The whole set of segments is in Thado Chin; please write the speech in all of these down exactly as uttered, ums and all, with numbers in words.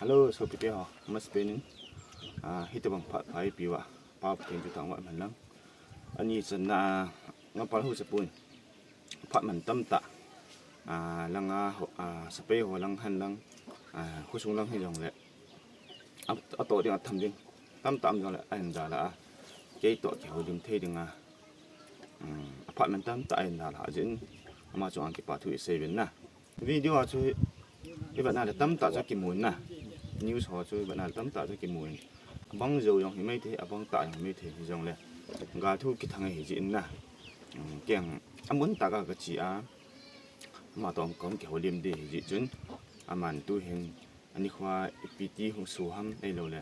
Hello, sopite ho, masapen in, ah, hitobang phat pha eipeuva, Pa Pathen chu thangvah man lang. Ani channa, ah, ngapal ho sapun, phat man tamtah, ah, langa ho, ah, sapei ho lang hen lang, ah, khosung lang hijongle, a, atoh ding atham ding tamtah um jongle, ahin dalha a, kei toh kihoulim thei dinga, um, aphat man tamtah ahin dalha jeh in, ama chunga kipa thu isei uvin na. Video a chu ivet na le tamtah chu kimu in na. News ho chu ivet na le tamtah chu kimu in. Abang jou jong himai thei, abang tah jong himai thei hijongle, gal thu kithang ahi jeh in na. Um, kei jong amun tah a kache a, ama toh kahung kihoulim ding ahi jeh chun, aman tuhin anikho a ipi ti hung soh ham ahiloule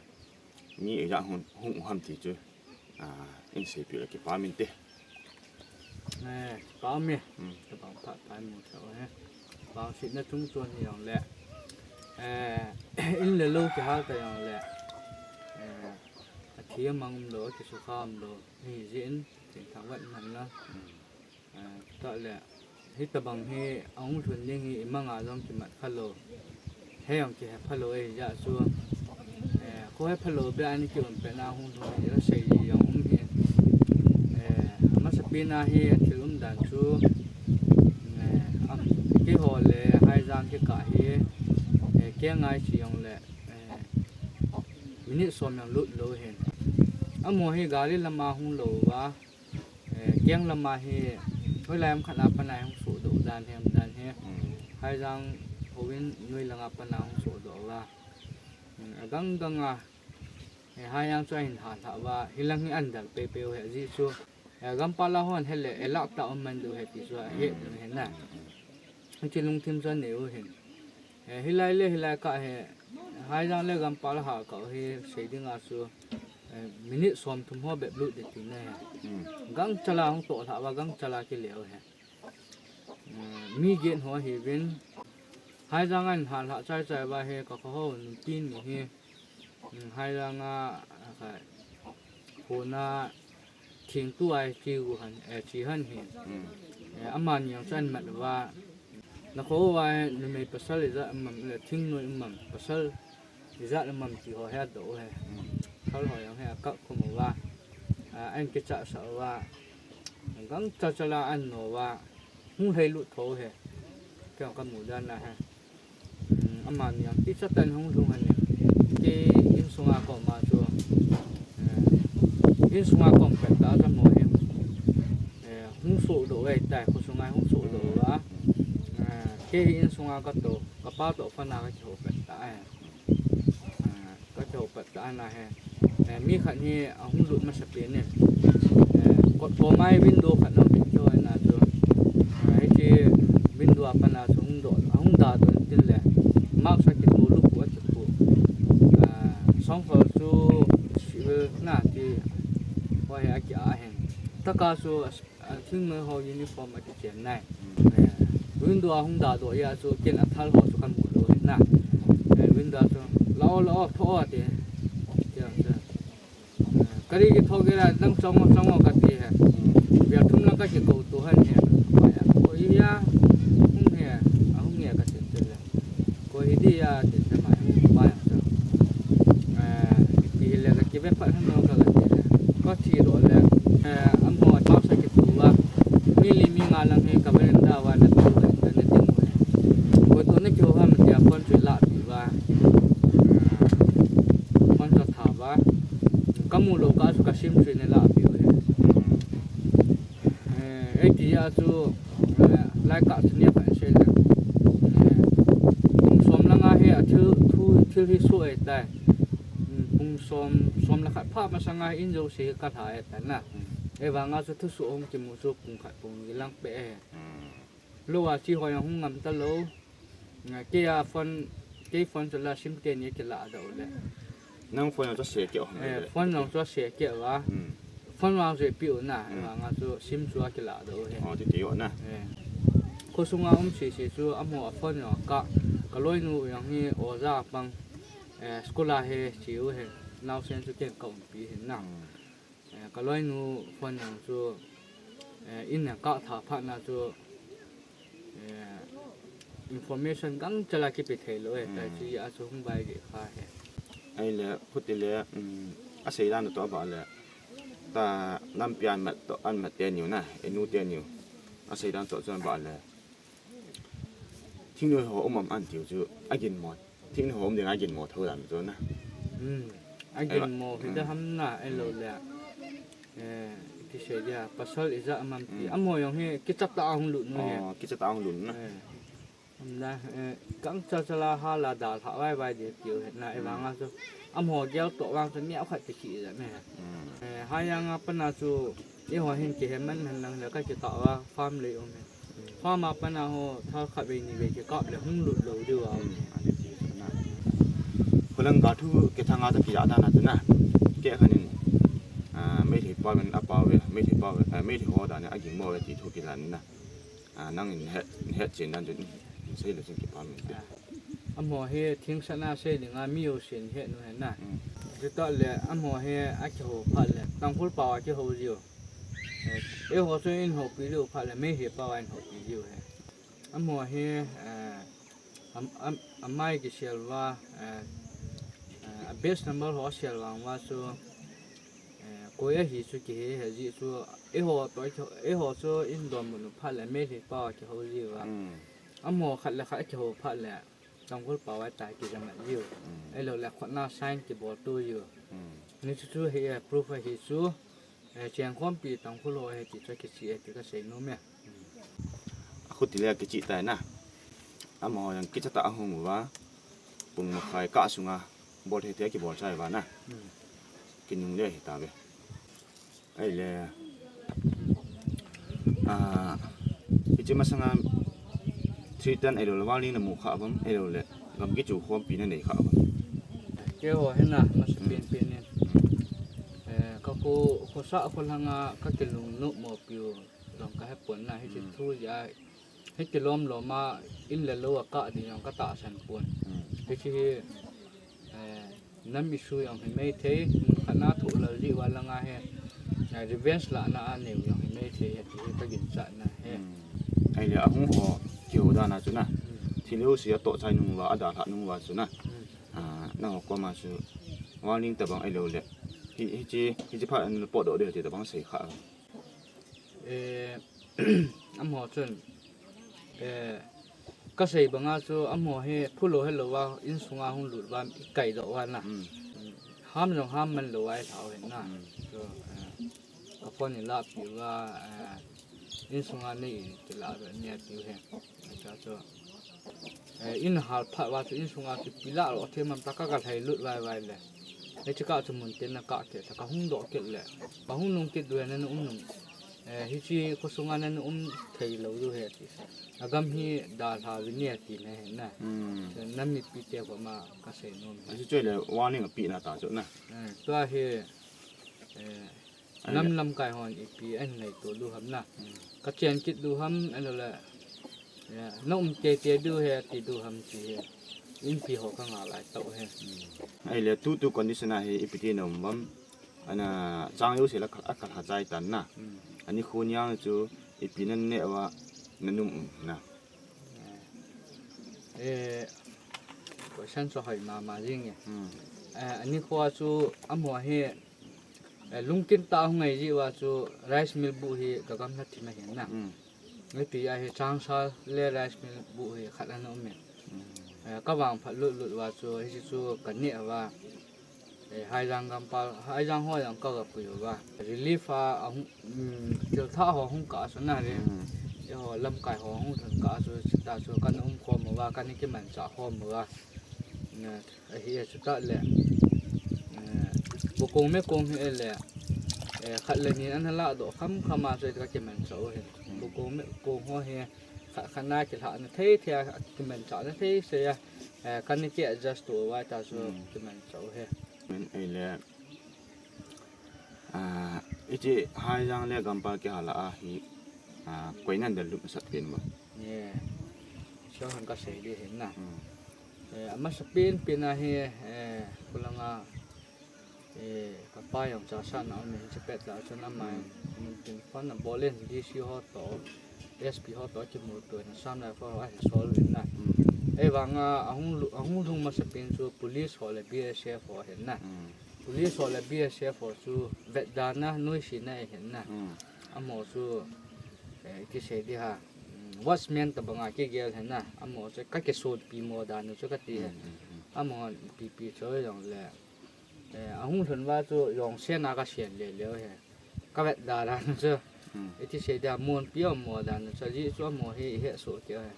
mi ijat hung, hung u ham ti chu, ah, in seipeh le kipa um inte. Eh, kipa um e. Hmm. Tabang phat pha imu thei u ahi. Vangsetna chungchon hijongle, eh, in le lou kihal ta jongle, eh, athi amang umlou, akisukha umlou ahi jeh in, Pathen thangvah man lang. Hmm. Eh, tah le, hitobang hi ahung lhun ding hi imanga jong kimat khalou, hei jong kihe phalou ahi jeh chu, eh, kho he phalou beh a ana kium pet na hung lhung hi asei jong um hi. Eh, amasapen a hi athil umdan chu, eh, am, keiho le Haijang kikah hi, eh, kei ngai che jongle, eh, minute som jong lut lou hin. Amaho hi gari lama hung lou uva, eh, keng lama hi, hoilai ham khat a pat a hung sohdoh dan hi, um dan hi. Hmm. Haijang houin noi langa pat a hung sohdoh uva. Hmm, agang gang a, eh, Haijang chu ahin halhah uva, hilang hi ahin del peipei u ahi jeh chu, eh, gampal a hon hele, eh, lah tah um man diu ahi ti chu ahet diu ahi na. Hiche lungthim chu anei u ahin. Eh, hilai le hilai kah hi, Haijang le gampal a hal kah u hi sei dinga chu, eh, minute somthum ho bep lut ding tina ahi. Hmm. Gangchal a hung tohlhah uva, gangchal a kile u ahi. Hmm, mi get ho ahiuvin, Haijang a ahin halhah chaichai uva hi, kakho ho nupi ni hi, Hmm, Haijang a, a, kha, khona thingtu a che u ahin, eh, che ahin. Hmm. Eh, amani jong chu ahin mat uva. Nakho uva numei pasal ijat um am, le thingnoi um am, pasal ijat um am ti ho hi adoh u ahi. Hmm. Thal ho jong hi akap khum uva. Ah, ahin kichahsah uva. Gangchal chal a ahin no uva. Hung lhailut thou ahi. Kei jong kamu dan a hi. Hmm, amani jong kichat tah in hung lhung ahin. Kei insunga koma chu, eh, insunga kom pet tah a chu amaho hi, eh, hung sohdoh u ahitai, khosunga hung sohdoh uva. Eh, kei insunga katou, kapa toh phone a kakihou pet tah ahi. Eh, kakihou pet tah ana hi. Eh, mi khat hi ahung lut masapen in, eh, kot koma hi window khat ana um in, kihou ana chu, eh, hiche window a pat a chu hung doh, ahung dadoh in tin le, mask akitu, lupu akitu, eh, songkhol chu civil na ti ho hi aki-a ahin. Taka chu A, thingnoi ho uniform akichen nai. Hmm. Eh, window a hung dadoh jeh a chu ken athal ho chu kamu lou ahi na. Eh, window a chu, "Lao, lao, tho o," ati. Tia chu. Eh, "Kari kitho kira, nang chong o, chong o," kati ahi. Hmm. Bia thum lang kakikou to ahin. Pai a, koi a, hung e, ahung e kati chu le. Koi hi dia, ti te mai, pa jong chu. Eh, ipi hile kati ve phat hung lou ka, kati le. Kache doh le, eh, amaho mask akitu uva. Mi li mi nga lang hi ka veranda uva ana tu uve, ana ding uve. Koi toh nakihou ham tia phone chu alah peh uva. Eh, phone chu atha uva. Kamu lou kah chu ka sim chu ana lah peh uve. Eh, eiti a chu, eh, lai kah chu nia khat sei le. Eh, pung som langa hi athil thu, thil hi soh ahitai. Hmm, pung som, som le khat pha masanga in jouse hi kalha ahitai na. Ahivanga chu thusoh hung kimu chu pung khat pung ni lang peh ahi. Lou a che ho jong hung ngam talou. Nga, kei a phone, kei phone chu la sim teni akilah doh u le. Nang phone jong chu ase keh u ham le? Eh, phone jong chu ase keh uva. Hmm. Phone vang chu eipeh u na, hmm, vang a chu sim chu akilah doh u ahi. Oh, ti ti u na. Eh. Khosunga um sese chu amaho a phone jong akah. Ka loinu jong hi oja a pang. Eh, school a hi che u ahi. Naosen chu ken ka umpi ahi na. Hmm. Eh, ka loinu phone jong chu, eh, in a kah tha phat na chu, eh, Information gangchal a kipe thei lou e, ta chi a chu hung bai ge kha he. Ahile, khuti le, um, asei dan toh abah le, ta nampi an mat toh, an mat teni u na, enu teni u. Asei dan toh chu abah le, thingnoi ho um am an tiu chu, agin mo. Thingnoi ho um ding agin mo tho dan chu na. Hmm. Agin mo hi da ham na, ahilou le. Eh, kisei dia, pasal ija amam ti. Amaho jong hi, kicha ta ahung lut nu he. Oh, kicha ta ahung lut na. Eh. Amna, eh, gangchal chal a hal a dalha vai vai ding tiu he na, e vang a chu. Amaho gel toh vang chu neo khat ti khi ja me. Eh, ha jang a pana chu, eiho hin kihe man hen lang le ka kitah uva, farm lei um he. Farm a pana ho, thal khat vei ni vei kikap le hung lut lou diu a. Khulang ga thu kithang a ta kila dan a chu na. Kei khan in, ah, Meitei pau in apau ve, Meitei pau ve, ah, Meitei ho dan a ging mo ve ti thu kila na. Ah, nang in het, het chen dan chu sei le chun kipa min te. Amaho hi thingsan a sei ding a mi jousen het nu he na. Chutah le amaho hi akiho phat le Tangkhul pau a kiho jiu. Eh, eiho chu in houpi jiu phat le Meitei pau a in houpi jiu he. Amaho hi, eh, am, am, amai kisel uva, eh, eh, a batch number ho asel vang uva chu, eh, koi ahi chu kihe he ji chu, eiho toh, eiho chu in donbut u phat le Meitei pau a kiho jiu va. Amaho khat le khat akiho phat le Tangkhul pau a ta kijamat jiu. Ahilou le khut na sign kibol to jiu. Ni chu chu hi, eh, proof ahi chu. Eh, chengkhompi Tangkhul ho ahi ti chu kichi e ti kasei nom e. Akhuti le kichi tai na. Amaho jong kicha ta ahung uva. Pung makhai kah sunga. Bol thei thei kibol chai uva na. Kinung le hita ve. Ahile. Ah, hiche masanga three ten ahilou le Wangleng namu kha uvam, ahilou le gam kichu khompi nanei kha uvam. Keiho hi na, masa pen pen in. Eh, ka kho, khosa kho langa ka kilungnop mo piu jong ka hepon na, hiche thu ja, hiti lom lom a in le lou a kah ding jong ka tahsan pon. Hiche hi, eh, nam issue jong hi mai thei, mun khat na thoh lal ji uva langa hi, eh, revenge lahna a neo jong hi mai thei, hiti hi ka ginchat na hi. Ahile ahung ho kiho dan a chu na. Thil jouse atoh chai nung uva, adalhah nung uva chu na. Ah, nangho koma chu Wangleng tabang ahilou le. Hi, hiche, hiche phat in potdoh ding ti tabang sei kha. Eh, amaho chun, eh, kasei banga chu amaho hi phulou helou a, insunga hung lut uva, i kaidoh uva na. Ham jong ham man lou a i lhau hin na. Chu, eh, ka phone i lahpi uva, eh, insunga nei kilah uva nei tiu hi. Acha chu. Eh, in hal phat uva chu insunga kipi lah lou thei mam ta ka ka lhai lut vai vai le. Hiche kah chu mun tin na kah kit, ka hung doh kit le. Ka hung nung kit diu he na um nung. Eh, hiche khosunga na um thei lou diu he ti. Agam hi dalha uvin e ti na he na. Chu nam mipi te koma kasei nom. Hiche chu le Wangleng api na ta chu na. Eh, tua hi, eh, nam lamkai hon ipi ahin ngaito diu ham na. Ka chen kit diu ham, ahilou le, eh, na um tete diu he ti diu ham ti hi. Inpi ho ka ngah lai tau he. Ahile tutu condition a hi ipi ti na um uvam. Ana chang jouse la ka, ka lha chai tan na. Ani khu niang chu ipi nan neh uva nanum um na. Eh, question chu hoi mama jing e. Eh, ani khu a chu amaho hi, eh, lungkin tah a hung ngai ji uva chu rice mill buh hi ka gamla thim ahin na. Hiti a hi changsal le rice mill buh hi khat ana um e. Eh, ka vangphat lut lut uva chu hiche chu ka neh uva. Eh, Haijang gampal, Haijang ho jong ka ga pui uva. Relief a, ahung, um, thil thah ho hung kah a chu na le. Eiho lamkai ho hung lhun kah a chu, chuta chu kana um khom uva, kana kimanchah khom uva. Na, ahi e chuta le. Eh, bu kong me kong hi e le. Eh, khat le ni ana lahdoh kham kham a chu ka kimanchah u hi. Bu kong me kong ho hi. Khat, khat na kilhahna thei thei a, kimanchahna thei sei a, eh, kana ki adjust to uva ta chu kimanchah u hi. Min ei le, ah, hiche Haijang le gampal kihal a hi, ah, koi nan del lut masat pen mo. Ye. Sio han kasei di hin na. Eh, amasa pen pen a hi, eh, khulanga Eh, kapa jong chasahna um in, hiche pet lah chun ama in, tin phone abol in, D C ho toh, S P ho toh kimuto in Assam Rifle ho ahin sol uvin na. Ei vanga ahung lu-, ahung lhung masapen chu police ho le B S F ho ahin na. Police ho le B S F ho chu vetdana, nuisatna ahin na. Amaho chu, eh, iti sei ding ham, mm, watchman tabanga kigel ahin na. Amaho chu kakisonpi mo dan u chu kati ahi. Amaho pipi chu jongle, eh, ahung lhun uva chu jong sena kasen lele u ahi. Kavetda dan u chu. Iti sei ding ham, monpi um mo dan u chu. Ajeh chu amaho hi ihet soh kei u ahi.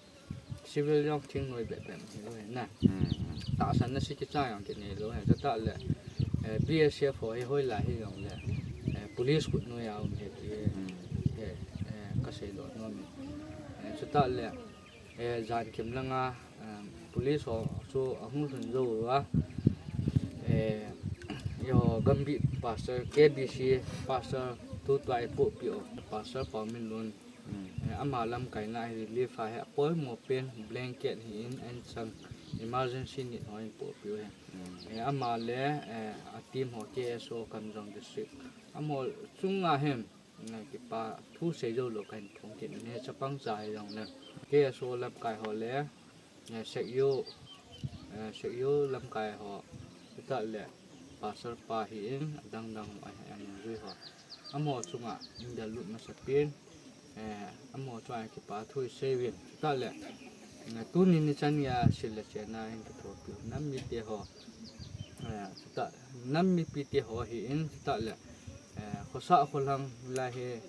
Civil jong thingnoi bep bep ahi u ahi na. Tahsanna se kicha jong kinei lou ahi. Chutah le, eh, B S F ho hi hoilai hijongle, eh, police khutnoi a um ahi ti hi, eh, eh, kasei doh nom e. Eh, chutah le, eh, jankim langa, eh, police ho chu ahung lhun jou uva, eh, eiho Gambih Pastor, K B C Pastor, tutua ipohpeh u Pastor Paominlun, eh, ama lamkaina hi relief a hi apoimo pen blanket hi in, insang, emergency need ho ahin pohpeh u ahi. Eh, ama le, eh, a team ho K S O Kamjong District, amaho chunga hin, eh, kipa thu sei jou lou kahin phong kit in ahi. Chapang cha hijongle K S O lamkai ho le, eh, Sekyo, eh, Sekyo lamkai ho, chutah le Pastor pa hi in, adang dang ho ahi, anungjui ho. Amaho chunga in del lut masapen, eh, amaho chunga kipa thu isei uvin. Chutah le, eh, tuni nichan geiya sil le chenna in kithopi u nam mite ho, eh, chutah, nam mipite ho hi in, chutah le, eh, khosah kholhang lai hi,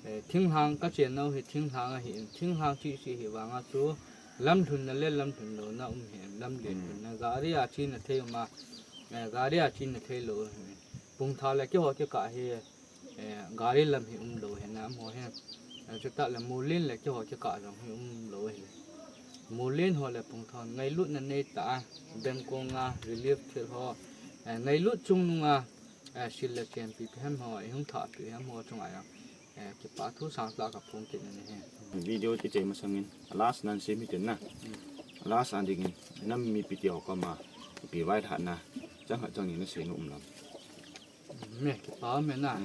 eh, thinglhang kachennau hi thinglhang ahi in, thinglhang cheh cheh hi vanga chu lamlhunna le lamlhun louna um ahi, lamlen lhunna, gari a chena thei um a, eh, gari a chena thei lou ahi. Pungtha le keiho kikah hi, eh, gari lam hi umlou ahi na, amaho hi, eh, chutah le Mulen le keiho kikah jong hi umlou ahi. Mulen ho le Pungtha hon ngailutna neitah a, bengkong a relief thil ho, eh, ngailut chungnung a, eh, sil le chenpi pi ham ho, ihung thahpeh u ham ho chunga jong, eh, kipa thu sangtah kaphong kit in ahi. Video kichai masangin, a last nan sem hitin na. A last a dingin, nam mipite ho koma, ipi vailhahna chang khat chang ni nasei nom um lam? Me, kipa um e na.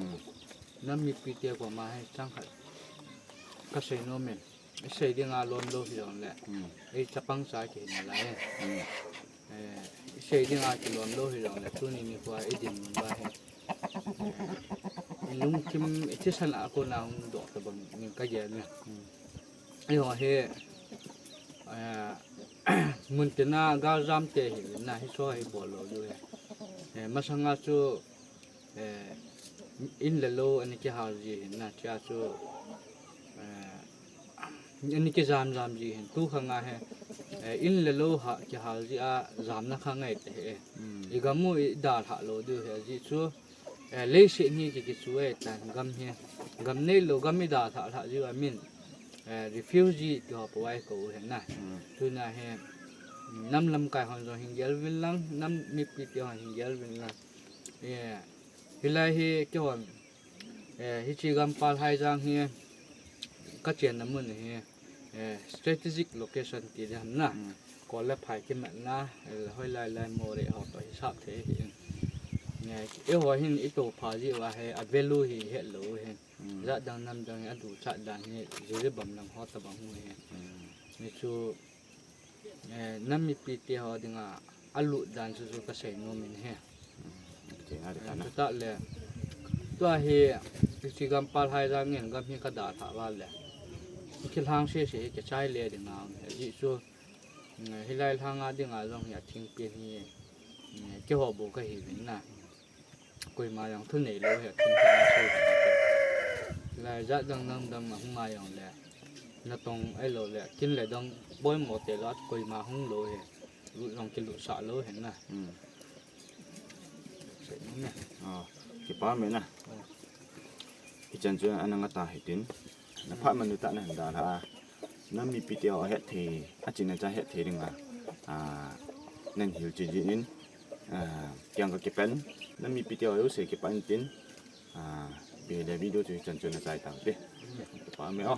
Nam mipite koma hi chang khat kasei nom e. Isei dinga lom lou hijongle, ei chapang cha kihi nalai e. Eh, isei dinga kilom lou hijongle, tuni nikho a idinmun uva hi, eh, ilungthim, ithisan a kona hung doh tabang in kagel e. Eiho hi, eh, muntina galjam te hi na, hicheho hi bol lou diu ahi. Eh, masanga chu, eh, in le lou ana kihal ji ahi na, chea chu, eh, ana kijam jam ji ahin, tu khanga hi, eh, in le lou ha kihal ji a jamna kha ngai tahih e. Igam u idalhah lou diu ahi, ajeh chu, eh, leiset hi ki, kichu ahitan, gam hi, gam neilou, gam idalhah lhah jiu a min, eh, refugee ti ho pou a ikou u ahi na. Tuna hi, nam lamkai hon jong hin gel uvin lang, nam mipite hon hin gel uvin lang. Eh, hilai hi keihon, eh, hiche Gampal Haijang hi kachenna mun hi, eh, strategic location ti ding ham na. Kol le phai kimatna, eh, hoilai lai Moreh ho toh hisap thei ahi in. Eh, eiho hin itoupha jeh uva hi, a value hi ihet lou u ahi. Jat dang nam dang hi aduchat dan hi Jiribam lang ho tabang u ahi. Hichu, eh, nam mipite ho dinga alut dan chu chu kasei nom in ahi. Chutah le, tua hi, hiche Gampal Haijang in gam hi kadalhah uva le, kilhang sese hi kichai le dinga um ahi. Ajeh chu, eh, hilai lhanga dinga jong hi athingpen hi, eh, keiho bou kahiuvin na. Koima jong thuneilou ahi, athingpen asei ding ahi. Hilai jat dang nam dang ahung a jongle, natong ahiloule kin le dang poimo te lou a koima hung lou ahi. Lut jong kilutsah lou ahi na. Sei nom e. Kipa um e na. Hichan chu ana ngah ta hitin. Naphat manu tah nahin dalha a, nam mipite ho ahetthei, achena chu ahetthei dinga, ah, nahin hilchen jeh in, ah, kei jong kakipan, nam mipite ho jouse kipah in tin, ah, ipi hile video chu hichan chu nachai tau hite. Kipa um e o.